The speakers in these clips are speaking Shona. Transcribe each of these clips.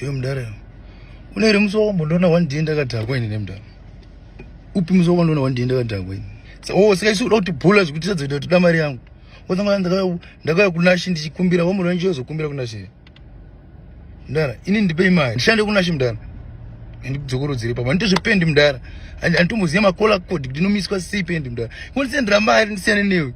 Iwe mudhara iwe. Une here musi wakambondiona one day ndakadhakwa ini nemudhara? Upi musi wakambondiona one day ndakadhakwa ini? Oh, saka isu uda kuti bhula zvekuti sadzoita kuti toda mari yangu. Wotanga ndakauya kunashi ndichikumbira, wamboona ndichizokumbira kunashi. Mudhara, ini ndipei mari. Ndishande kunashi mudhara. Ndikudzokorodzere papa. Nditozvependi mudhara. Anditomboziva makola code kuti inomiswa sei pendi mudhara. Kundisendera mari ndisiyane newe.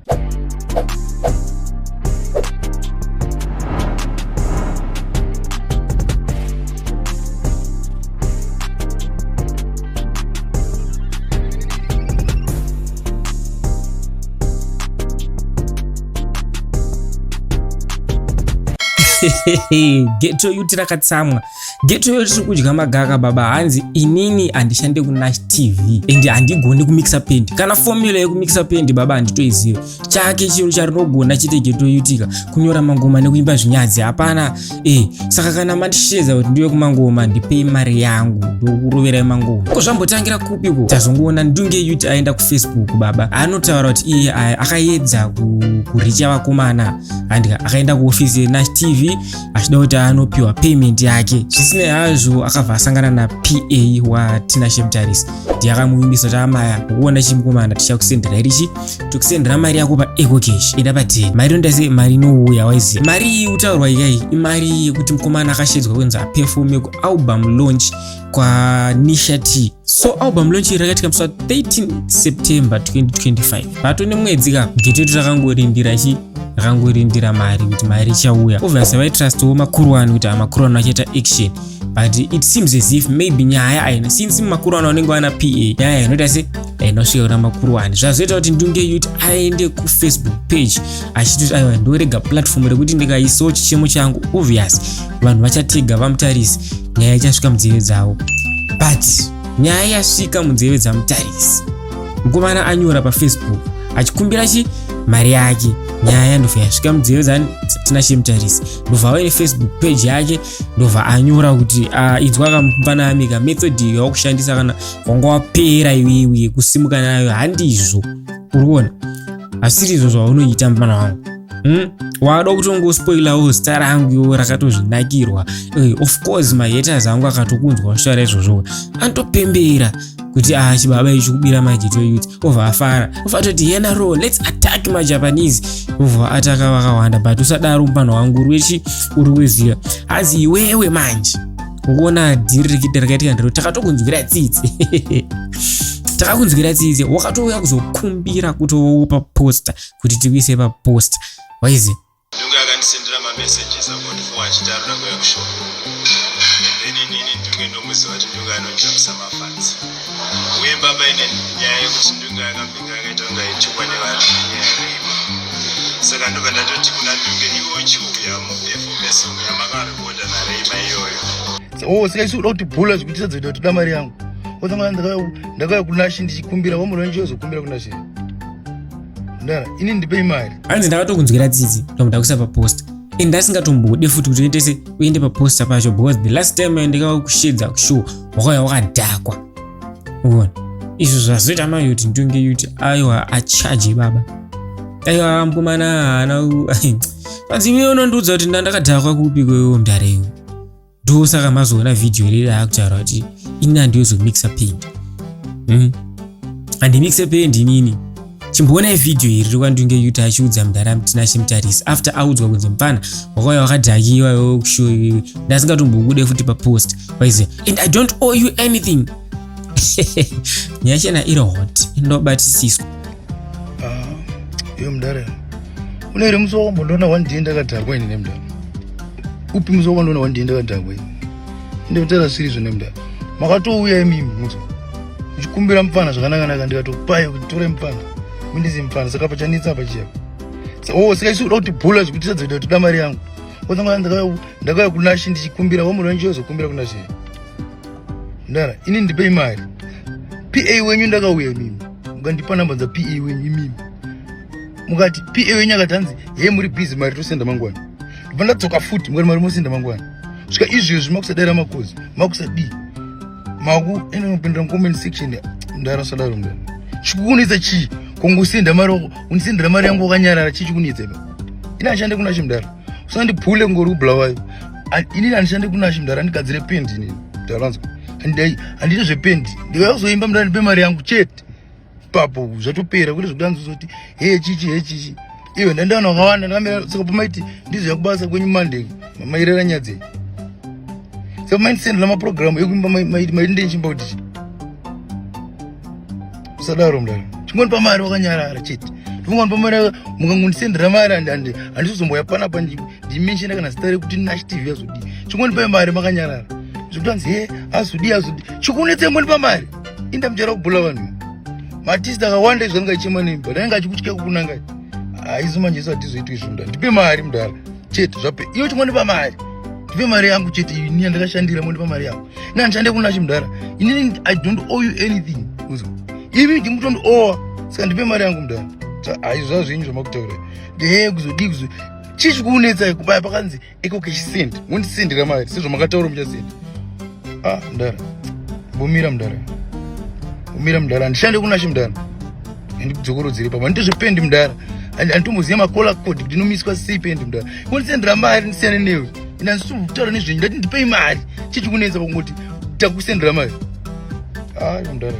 Ghetto youth rakatsamwa. Ghetto youth tiri kudya magaka baba. Hanzi inini handishande kuNash TV and handigoni kumixa pendi. Kana formula yekumixa pendi baba handitoiziva. Chake chiro charinogona chete ghetto youth ka kunyora mangoma nekuimba zvinyadzi hapana. Saka kana mandishedza kuti ndiwe kumangoma ndipei mari yangu ndokuroverai mangoma. Ko zvambotangira kupi ko? Tazongoona Ndunge youth aenda kuFacebook baba. Anotaura kuti iye akaedza kuricha vakomana and akaenda kuofisi yeNash TV achida kuti anopiwa payment yake. Zvisinei hazvo akabva asangana naPA waTinashe Mutarisi, ndiye akamuvimbisa kuti amaya ukuona chimukomana tichakusendera irichi tokusendera mari yako paEcoCash enda pateni mari inoita sei mari inouya waiziva mari iyi kutaurwa ikai imari yekuti mukomana akashedzwa kunzi aperforme kualbum launch kwaNisha T. So album launch iri rakaitika musi wa 13 September 2025. Pato nemwedzi ka ghetto yedu rakangorindira chi rakangorindira mari kuti mari ichauya. Obviously vaitrustawo makuruwani kuti makuruwani achaita action. But it seems as if maybe nyaya aina since makuruwani vanenge vana PA nyaya inoita se inosvika kuna makuruwani. Zvazoita kuti Ndunge Youth aende kuFacebook page achiti aiwa ndorega platform rekuti ndikaisawo chichemo changu obvious vanhu vachatega vamutarisi nyaya ichasvika munzeve dzavo. But nyaya yasvika munzeve dzamutarisi, mukomana anyora pafacebook achikumbira chi mari yake. Nyaya ndobva yasvika munzeve dzaTinashe Mutarisi, ndobva auya nefacebook page yake ndobva anyora kuti inzwa kamupfana amika method iyo yawakushandisa kana wanga wapera iwewe yekusimuka nayo handizvo. Uri kuona asiri izvo zvaunoita mupfana wangu. Wada kutongospoilawo zita rangu iwo rakatozvinakirwa. Of course mahaters angu akatokunzwa uchitaura izvozvo anotopembera kuti chibaba ichi kubira maghetto youth, obva afara obva atoti yena ro let's attack majapanese, obva ataka vakawanda. But usadaro mupano wangu uri uri kuziva hanzi iwewe manje ukuona dhiri rakaitika ndiro takatokunzwira tsitsi. Takakunzwira tsitsi wakatouya kuzokumbira kutopa poster kuti tikuise paposter waizi. Ndunge akandisendera mamessages about 4 achiti arikuda kuuya kushow. And then inini Ndunge ndomuziva kuti Ndunge anojambisa mafans. Uye baba ine nyaya yekuti Ndunge akambenge akaita kunge aitukwa nevanhu nenyaya yeReima. Saka ndobva ndatoti kuna Ndunge iwe uchiuya muperforme song yamakarekodha naReima iyoyo. Oh, saka isu uda kuti bhula zvekuti sadzoita kuti toda mari yangu. Wotanga ndakauya kunashi ndichikumbira, wamboona ndichizokumbira kunashi. Mudhara, ini ndipei mari. Hanzi ndakatokunzwira tsitsi ndokuda kuisa paposter. And ndasingatombode futi kuti uendese uende paposter pacho because the last time ndikakushedza kushow wakauya wakadhakwa. Uone. Izvo zvazoita mai kuti Ndunge yuti aiwa achaje baba. Aiwa mukomana haana panzi iwe unondiudza kuti ndakadhakwa kupi kwewe mudhara iwe. Ndosaka mazoona video riri akutaura kuti ini handiyozomixa paint. Handimixe paint inini. Chimboonai video iri riri kwaNdunge Youth achiudza mudhara Tinashe Mutarisi after audzwa kunzi mupfana wakauya wakadhakiwa iwe kushow iwe ndasingatombokude futi papost waiziva and I don't owe you anything. Nyaya chena iri hot inobatisiswa. Iwe mudhara une here musi wakambondiona one day ndakadhakwa ini nemudhara? Upi musi wakambondiona one day ndakadhakwa ini? Ndinotaura zviri izvo nemudhara. Makatouya imimi muzo muchikumbira mupfana zvakanaka-naka ndikatokupai kuti torai mupfana mundizi mupfana. Saka pachanetsa apa chiya. Oh, saka isu uda kuti bhula zvekuti sadzoita kuti toda mari yangu. Wotanga ndakauya kunashi ndichikumbira, wamboona ndichizokumbira kunashi. Mudhara, ini ndipei mari. PA wenyu ndakauya imimi. Mukandipa namba dza PA wenyu imimi. Mukati PA wenyu akati hanzi hey muri busy mari tosenda mangwana. Ndobva ndadzoka futi mukati mari mosenda mangwana. Svika izvezvi makusadera makozi, makusadii. Maku ene unopindura mu comment section mudhara usadaro mudhara. Chikukunetsa chii? Kungosenda mari unisendera mari yangu wakanyarara chii chikunetsa ipa? Ina ashande kuna chimudhara. Usandipule ngori kubulawayo. Inini handishande kunashi mdara, ndigadzire pendi inini mdara, handiite zvependi. Ndikauya kuzoimba mdara, ndipe mari yangu chete, papo zvatopera. Kwete zvekuti anzozoti he chichi he chichi. Iwe ndandaona wakawanda ndakamira. Saka pamaiti ndizoya kubasa kwenyu Monday, mairera nyadzei? Saka maindisendela maprogramu ekuimba, maiti ndenichimba kuti chi? Usadaro mdara, chingonipa mari wakanyarara chete. Ndingondipa mari, mukangondisendera mari handizozomboya panapa ndimenshena kana zita rekuti Nash TV azodii. Chingonipai mari makanyarara. Zvekuti anzi he azodii azodii, chikunetsei? Ngonipa mari. Inda muchara kubhula vanhu maartist akawanda izvo anga ichema nemi, but anenge achikutya kukunangai. Haizo manje isu hatizoitwi izvo mudara. Ndipe mari mudara chete, zvape. Iyo chingondipa mari, ndipe mari yangu chete. Ini yandakashandira, mondipa mari yangu. Ini handishande kunashi mudara. Inini I don't owe you anything. Uzwa imi ndimutondiowa, saka ndipe mari yangu mudara. Haizva zvenyu zvamakutaura ndee kuzodii kuzo chii chikunetsai kubaya pakanzi EcoCash send? Mondisendera mari sezvamakataura muchasenda. Ah mudara, mbomira mudara, mbomira mudara. Handishande kunashi mudara, handikudzokorodzere papa. Nditozvependi mudara, handitomboziva macolor code kuti inomiswa sei pendi mudara. Mondisendera mari ndisiyane newe. Ine handisitotaura nezvenyu, ndati ndipei mari. Chii chikunetsa pakungoti takusendera mari? Ayo mudara,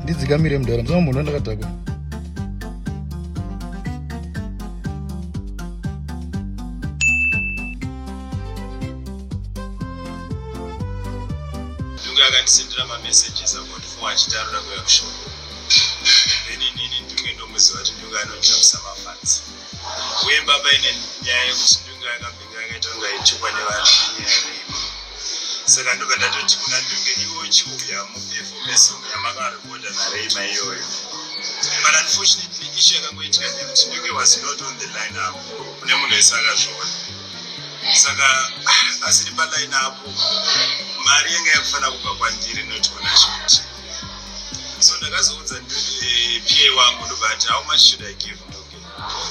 ndidzikamire mudara, musangamboona ndakadhakwa. Ndunge akandisendera mamessages about 4 achiti anoda kuuya kushow. Then inini Ndunge ndomuziva kuti Ndunge anojambisa mafans, uye baba ine nyaya yekuti Ndunge akambenge akaita kunge aitukwa nevanhu nenyaya yeReima. Saka ndobva ndatoti kuna Ndunge, iwe chiuya muperforme song yamakarekodha naReima iyoyo. But unfortunately issue yakangoitika ndeyekuti Ndunge was not on the line up. Kune munhu wese akazviona. Saka asiri paline apo, mari yanga yakufanira kubva kwandiri, not kuna Chikuti. So ndakazoudza PA wangu, ndobva ati, "How much should I give Ndunge?"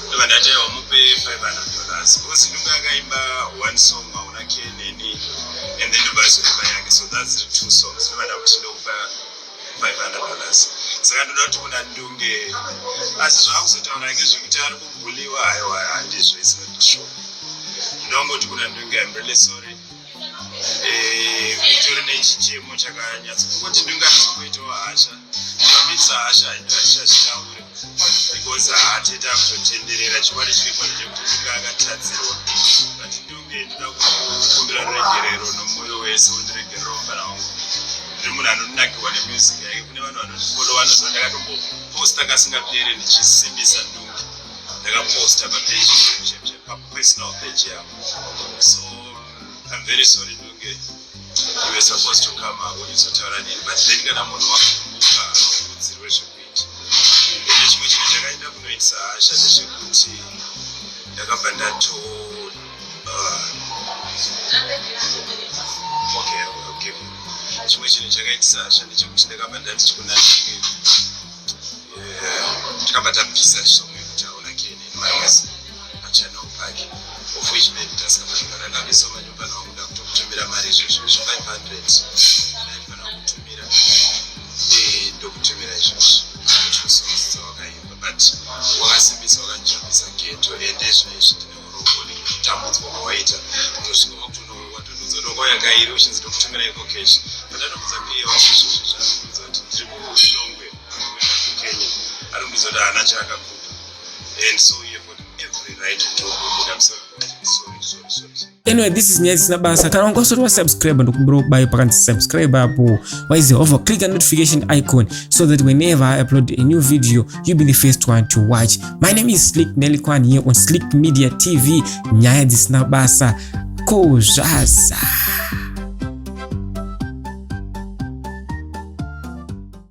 Ndobva ndati, "Aiwa, mupe $500," because Ndunge akaimba one song, "Hauna Keneni," and then ndobva azoimba yake, so that's the two songs. Ndobva ndakuti ndokupa $500. Saka ndoda kuti kuna Ndunge, asi zvaakuzotaura ngezvekuti ari kubhuliwa, aiwa, handizvo, it's not true. Ndinongoti kuna Ndunge, I'm really sorry. Utori nechichemo chakanyatsa kungoti Ndunge azongoitawo hasha, zvamisa hasha hatichazvitaure because hateta kutotenderera. Chokwadi chiripo ndechekuti Ndunge akatadzirwa, but Ndunge, ndoda kukumbira ruregerero nomwoyo wese. Undiregerero mufana wangu, ndiri munhu anonakirwa nemusic yake. Kune vanhu vanondifollow vanoziva ndakatomboposta kasingaperi ndichisimbisa Ndunge. Ndakaposta papage, papersonal page yangu. So I'm very sorry, Ndunge. You were supposed to come uchizotaura neni, but then kana munhu wakumbuka hauudzirwe zvekuita. Ende chimwe chinhu chakaenda kunoitisa hasha ndechekuti ndakabva ndato okay. Chimwe chinhu chakaitisa hasha ndechekuti ndakabva ndati chikuna Ndunge, takabva tabvisa song yekuti "Hauna Keneni" mamwesi pachannel pake, of which maybe tasikafanira. Ndakabisawo manyumbana wangu, ndakutokutumira mari izvozvo izvo 500 ndaifanira kutumira. Ndokutumira izvozvo two songs dzawakaimba, but wakasimbisa, wakajambisa ghetto. Ende izvo ndine urombo nekutambudzwa kwawaita kutosvika watonudza kuti wakauya kairi uchinzi ndokutumira EcoCash. But anobvunza PA wacho izvozvo, zvaanobvunza kuti ndiri kuLilongwe kuenda kuKenya, anobvunza kuti haana chaakakupa, and so you have got every right to I'm sorry, sorry, sorry, sorry. Anyway, this is nyaya dzisina basa. Kana wanga usati wasubscribe, ndokumbira ubaye pakanzi subscribe apo, waiziva, over click a notification icon so that whenever I upload a new video, you'll be the first one to watch. My name is Slick Nelikwan here on Slick Media TV. Nyaya dzisina basa, ko zvaza.